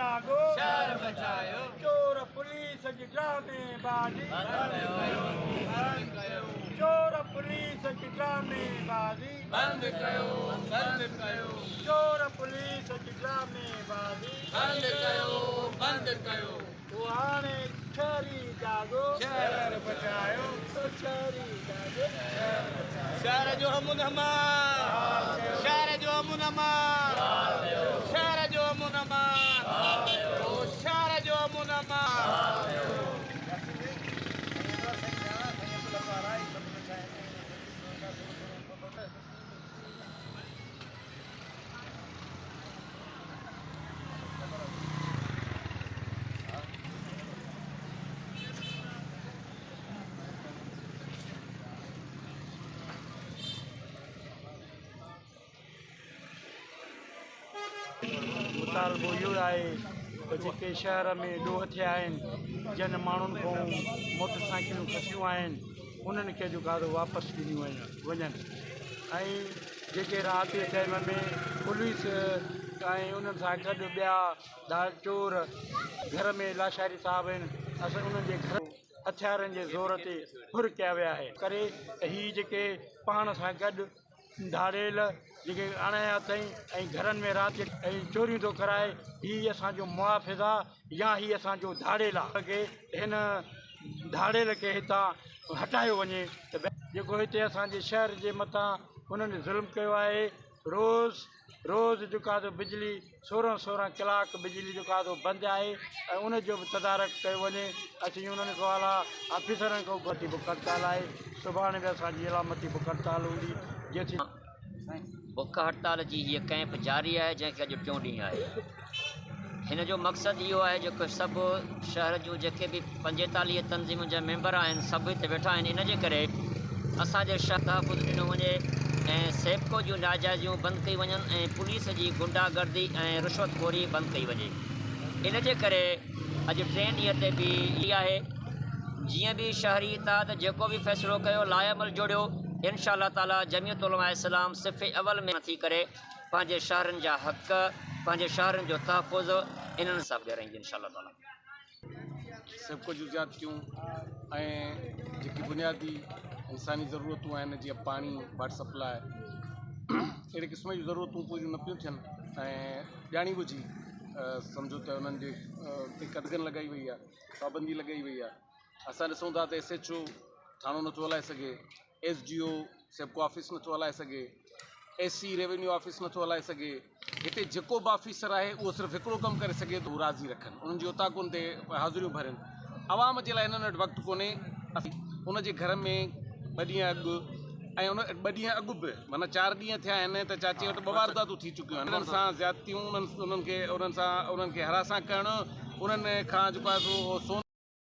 جاڳو، شهر بچايو. چور پوليس جي ڊرامي بازي، بند ڪيو، بند ڪيو. چور پوليس جي ڊرامي بازي، بند ڪيو، بند ڪيو. چور پوليس جي ڊرامي بازي، بند ڪيو، بند ڪيو. او هاڻي شهري جاڳو، شهر بچايو، شهري جاڳو، شهر جو امن امان، شهر جو امن امان، شهر جو امن امان، او شهر جو امن امان. مطالبو اهو آهي ته جيڪي شهر ۾ ڏوهه ٿيا آهن جن ماڻهن کان موٽر سائيڪلون کسيون آهن انهن کي جيڪو آهي واپس ڏنيون وڃن ۽ جيڪي رات جي ٽائيم ۾ پوليس ۽ انهن سان گڏ ٻيا ڌار چور گهر ۾ لاشاري صاحب آهن اسان انهن جي گهر هٿيارن جي زور تي ڦر ڪيا ويا آهي ڪري ته هي جيڪي پاڻ سان گڏ ڌاڙيل جيڪي آڻايا اٿئي ۽ گهرن ۾ رات ۽ چوريون ٿو ڪرائي هي اسانجو محافظ آ يا هي اسانجو ڌاڙيل آ کي هن ڌاڙيل کي هتان هٽايو وڃي ته جيڪو هتي اسانجي شهر جي مٿان انهن ظلم ڪيو آهي روز روز جيڪو آهي سو بجلي سورهن سورهن ڪلاڪ بجلي جيڪو آهي سو بند آهي ۽ ان جو به تدارڪ ڪيو وڃي. اسين انهن کان اعليٰ آفيسرن کان علامتي بک هڙتال آهي سڀاڻي به اسان جي علامتي بک هڙتال هوندي جيسين. بک هڙتال جي هيء ڪئمپ جاري آهي جنهن کي اڄ ٽيون ڏينهن آهي. هن جو مقصد اهو آهي جيڪو سڀ شهر جون جيڪي به 45 تنظيمن جا ميمبر آهن سڀ هتي ويٺا آهن ان جي ڪري اسان جي شهر تحفظ ڏنو وڃي ۽ سيپڪو جون ناجائزيون بند ڪئي وڃن ۽ پوليس جي گنڊا گردي ۽ رشوت خوري بند ڪئي وڃي ان جي ڪري اڄ ٽئين ڏينهن تي به آهي جيئن به شهري اتحاد جيڪو به فيصلو ڪيو لاء عمل جوڙيو انشاء الله تعالي جميعت علماء اسلام صف اول ۾ ٿي ڪري پنهنجي شهرين جا حق، پنهنجي شهرين جو تحفظ انهن سان ڏيارائيندي انشاء الله تعالي. سيپڪو جون زيادتيون ۽ جيڪي بنيادي انساني ضرورتون آهن جيئن پاڻي واٽر سپلاء اهڙي قسم جون ضرورتون پوريون نه پيون ٿين ۽ ڄاڻي ٻجهي سمجهو ته انهن جي تي قدغن لڳائي وئي آهي پابندي لڳائي وئي آهي اسان ڏسون ٿا ته ايس ايڇ او ٿاڻو نٿو هلائي سگهي S D O SEPCO office نٿو هلائي سگهي، ايس سي ريونيو آفيس نٿو هلائي سگهي، هتي جيڪو به آفيسر آهي اهو صرف هڪڙو ڪم ڪري سگهي ٿو راضي رکن انهن جي اوطاقن تي حاضريون ڀرين عوام جي لاء هنن وٽ وقت ڪونهي ان جي گهر ۾ ٻه ڏينهن اڳ ۽ ان ٻه ڏينهن اڳ به معنيٰ چار ڏينهن ٿيا آهن ته چاچي وٽ ٻه وارداتون ٿي چڪيون آهن انهن سان زيادتيون انهن کي انهن سان انهن کي هراسان ڪرڻ انهن کان جيڪو آهي سو سون.